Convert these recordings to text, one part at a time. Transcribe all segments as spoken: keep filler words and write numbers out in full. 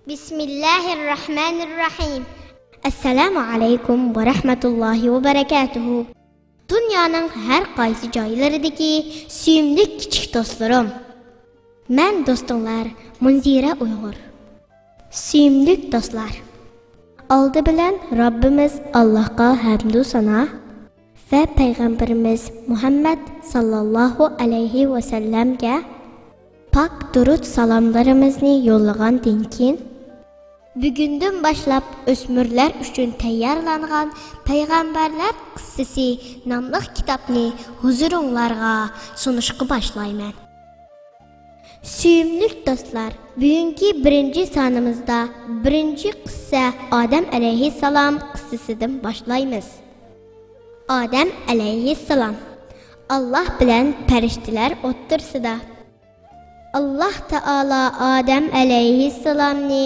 بىسمىللاھىررەھمانىررەھىم. ئەسسالامۇ ئەلەيكۇم ۋە رەھمەتۇللاھى ۋە بەرەكاتۇھۇ. دۇنيانىڭ ھەر قايسى جايلىرىدىكى سۆيۈملۈك كىچىك دوستلىرىم. مەن دوستۇڭلار مۇنزىرە ئۇيغۇر. سۆيۈملۈك دوستلار، ئالدى بىلەن رەببىمىز ئاللاھقا ھەمدۇ سانا ۋە پەيغەمبىرىمىز مۇھەممەد ساللاللاھۇ ئەلەيھى ۋەسەللەمگە پاك دۇرۇت سالاملىرىمىزنى يوللىغاندىن كېيىن، بۈگۈندىن باشلاپ ئۆسمۈرلەر ئۈچۈن تەييارلانغان پەيغەمبەرلەر قىسسىسى ناملىق كىتابنى ھۇزۇرۇڭلارغا سۇنۇشقا باشلايمەن. سۆيۈملۈك دوستلار، بۈگۈنكى بىرىنچى سانىمىزدا بىرىنچى قىسسە ئادەم ئەلەيھىسسالام قىسسىسىدىن باشلايمىز. ئادەم ئەلەيھىسسالام ئاللاھ بىلەن پەرىشتىلەر ئوتتۇرىسىدا. ئاللاھ تائالا ئادەم ئەلەيھىسسالامنى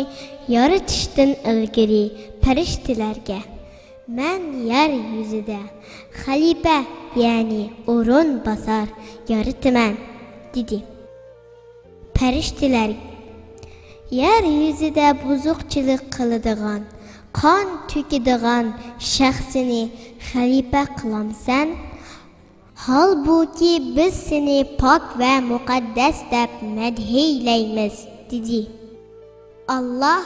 يارىتىشتىن ئىلگىرى پەرىشتىلەرگە، مەن يەر يۈزىدە خەلىپە، يەنى ئورۇنباسار يارىتىمەن، دېدى. پەرىشتىلەر، يەر يۈزىدە بۇزۇقچىلىق قىلىدىغان، قان تۆكىدىغان شەخسنى خەلىپە قىلامسەن؟ ھالبۇكى، بىز سېنى پاك ۋە مۇقەددەس دەپ مەدھىيلەيمىز، دېدى. ئاللاھ،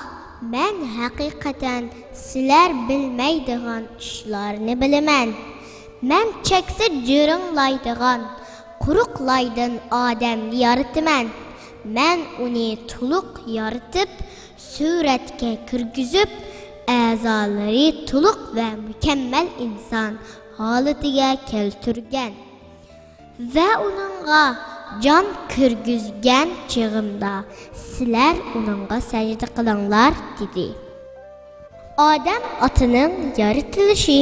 مەن ھەقىقەتەن سىلەر بىلمەيدىغان ئىشلارنى بىلىمەن. مەن چەكسىز جىرىڭلايدىغان قۇرۇق لايدىن ئادەمنى يارىتىمەن. مەن ئۇنى تولۇق يارىتىپ، سۈرەتكە كىرگۈزۈپ، ئەزالىرى تولۇق ۋە مۇكەممەل ئىنسان ھالىتىگە كەلتۈرگەن ۋە ئۇنىڭغا جان كىرگۈزگەن چېغىمدا، سىلەر ئۇنىڭغا سەجدە قىلىڭلار، دېدى. ئادەم ئاتىنىڭ يارىتىلىشى.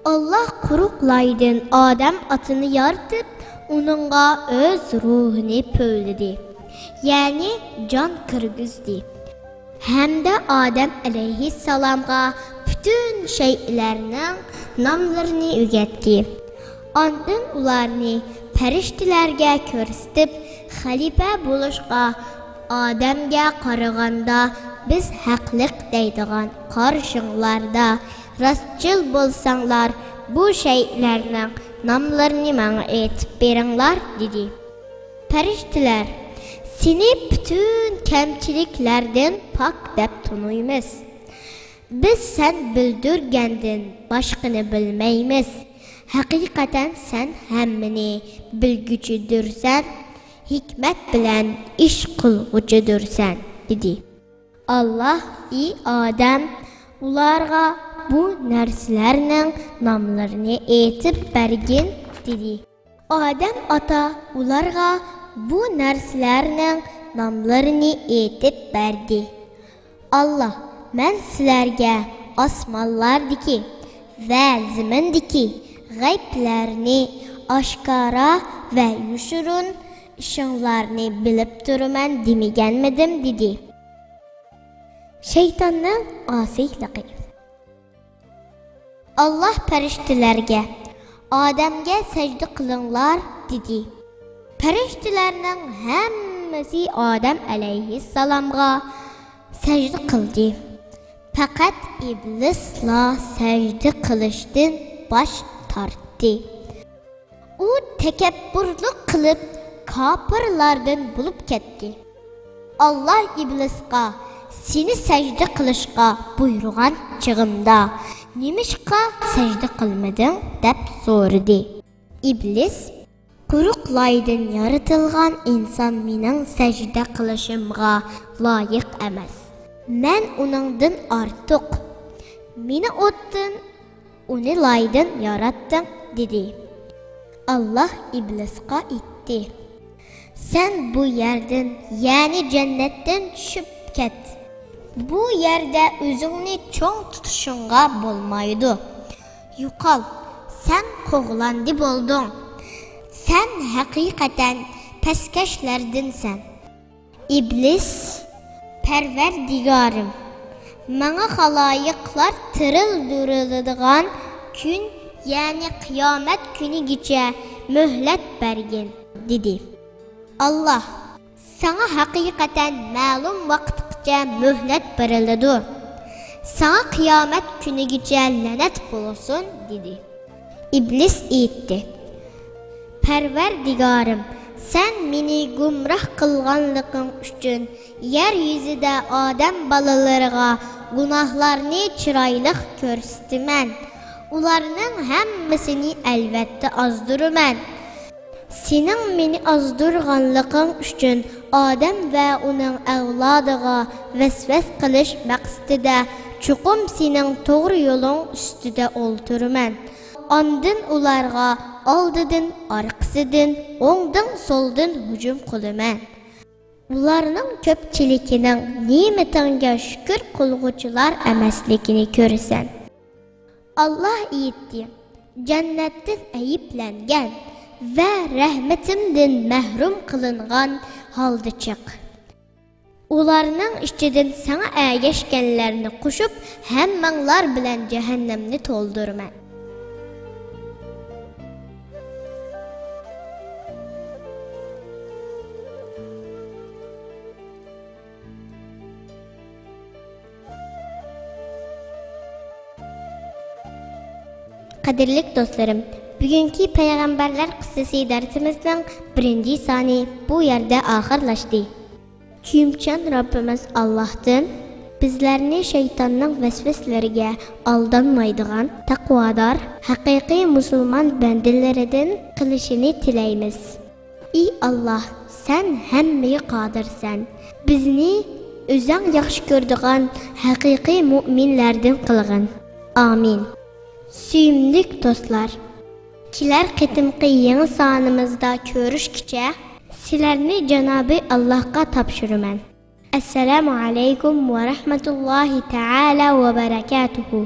ئاللاھ قۇرۇق لايدىن ئادەم ئاتىنى يارىتىپ، ئۇنىڭغا ئۆز روھىنى پۈۋلىدى، يەنى جان كىرگۈزدى. ھەمدە ئادەم ئەلەيھىسسالامغا پۈتۈن شەيئىلەرنىڭ ناملىرىنى ئۆگەتتى. ئاندىن ئۇلارنى پەرىشتىلەرگە كۆرسىتىپ، خەلىپە بولۇشقا ئادەمگە قارىغاندا بىز ھەقلىق دەيدىغان قارىشىڭلاردا راستچىل بولساڭلار، بۇ شەيئىلەرنىڭ ناملىرىنى ماڭا ئېيتىپ بېرىڭلار، دېدى. پەرىشتىلەر، سېنى پۈتۈن كەمچىلىكلەردىن پاك دەپ تونۇيمىز. بىز سەن بىلدۈرگەندىن باشقىنى بىلمەيمىز. ھەقىقەتەن سەن ھەممىنى بىلگۈچىدۇرسەن، ھېكمەت بىلەن ئىش قىلغۇچىدۇرسەن، دېدى. ئاللاھ، ئى ئادەم، ئۇلارغا بۇ نەرسىلەرنىڭ ناملىرىنى ئېيتىپ بەرگىن، دېدى. ئادەم ئاتا ئۇلارغا بۇ نەرسىلەرنىڭ ناملىرىنى ئېيتىپ بەردى. ئاللاھ، مەن سىلەرگە ئاسمانلاردىكى ۋە زېمىندىكى غەيىبلەرنى، ئاشكارا ۋە يوشۇرۇن ئىشىڭلارنى بىلىپ تۇرىمەن دېمىگەنمىدىم؟ دېدى. شەيتاننىڭ ئاسىيلىقى. ئاللاھ پەرىشتىلەرگە، ئادەمگە سەجدە قىلىڭلار، دېدى. پەرىشتىلەرنىڭ ھەممىسى ئادەم ئەلەيھىسسالامغا سەجدە قىلدى. پەقەت ئىبلىسلا سەجدە قىلىشتىن باش تارتتى. ئۇ تەكەببۇرلۇق قىلىپ، كاپىرلاردىن بولۇپ كەتتى. ئاللاھ ئىبلىسقا، سېنى سەجدە قىلىشقا بۇيرۇغان چېغىمدا، نېمىشقا سەجدە قىلمىدىڭ؟ دەپ سورىدى. ئىبلىس، قۇرۇق لايدىن يارىتىلغان ئىنسان مېنىڭ سەجدە قىلىشىمغا لايىق ئەمەس. مەن ئۇنىڭدىن ئارتۇق. مېنى ئوتتىن، ئۇنى لايدىن ياراتتىڭ، دېدى. ئاللاھ ئىبلىسقا ئېيتتى، سەن بۇ يەردىن، يەنى جەننەتتىن چۈشۈپ كەت. بۇ يەردە ئۆزۈڭنى چوڭ تۇتۇشۇڭغا بولمايدۇ. يوقال، سەن قوغلاندى بولدۇڭ. سەن ھەقىقەتەن پەسكەشلەردىنسەن. ئىبلىس، پەرۋەردىگارىم، ماڭا خالايىقلار تىرىلدۈرۈلىدىغان كۈن، يەنى قىيامەت كۈنىگىچە مۆھلەت بەرگىن، دېدى. ئاللاھ، ساڭا ھەقىقەتەن مەلۇم ۋاقىتقا مۆھلەت بېرىلىدۇ. ساڭا قىيامەت كۈنىگىچە لەنەت بولسۇن، دېدى. ئىبلىس ئېيتتى: پەرۋەردىگارىم، سەن مېنى گۇمراھ قىلغانلىقىڭ ئۈچۈن يەر يۈزىدە ئادەم بالىلىرىغا گۇناھلارنى چىرايلىق كۆرسىتىمەن. ئۇلارنىڭ ھەممىسىنى ئەلۋەتتە ئازدۇرىمەن. سېنىڭ مېنى ئازدۇرغانلىقىڭ ئۈچۈن ئادەم ۋە ئۇنىڭ ئەۋلادىغا ۋەسۋەس قىلىش مەقسىتىدە چوقۇم سېنىڭ توغرا يولۇڭ ئۈستىدە ئولتۇرىمەن. ئاندىن ئۇلارغا ئالدىدىن، ئارقىسىدىن، ئوڭدىن، سولدىن ھۇجۇم قىلىمەن. ئۇلارنىڭ كۆپچىلىكىنىڭ نېمىتىڭگە شۈكۈر قىلغۇچىلار ئەمەسلىكىنى كۆرىسەن. ئاللاھ ئېيتتى: جەننەتتىن ئەيىبلەنگەن ۋە رەھمىتىمدىن مەھرۇم قىلىنغان ھالدا چىق. ئۇلارنىڭ ئىچىدىن ساڭا ئەگەشكەنلەرنى قوشۇپ، ھەممەڭلار بىلەن جەھەننەمنى تولدۇرىمەن. قەدىرلىك دوستلىرىم، بۈگۈنكى پەيغەمبەرلەر قىسسىسى دەرسىمىزنىڭ بىرىنچى سانى بۇ يەردە ئاخىرلاشتى. كۆيۈمچان رەببىمىز ئاللاھتىن بىزلەرنى شەيتاننىڭ ۋەسۋەسىلىرىگە ئالدانمايدىغان، تەقۋادار، ھەقىقىي مۇسۇلمان بەندىلىرىدىن قىلىشىنى تىلەيمىز. ئى ئاللاھ، سەن ھەممىگە قادىرسەن. بىزنى ئۆزەڭ ياخشى كۆرىدىغان ھەقىقىي مۇئمىنلەردىن قىلغىن. ئامىن. سۆيۈملۈك دوستلار، كېلەر قېتىمقى يېڭى سانىمىزدا كۆرۈشكىچە سىلەرنى جانابى ئاللاھقا تاپشۇرىمەن. ئەسسالامۇ ئەلەيكۇم ۋە رەھمەتۇللاھى تەئالا ۋە بەرەكاتۇھۇ.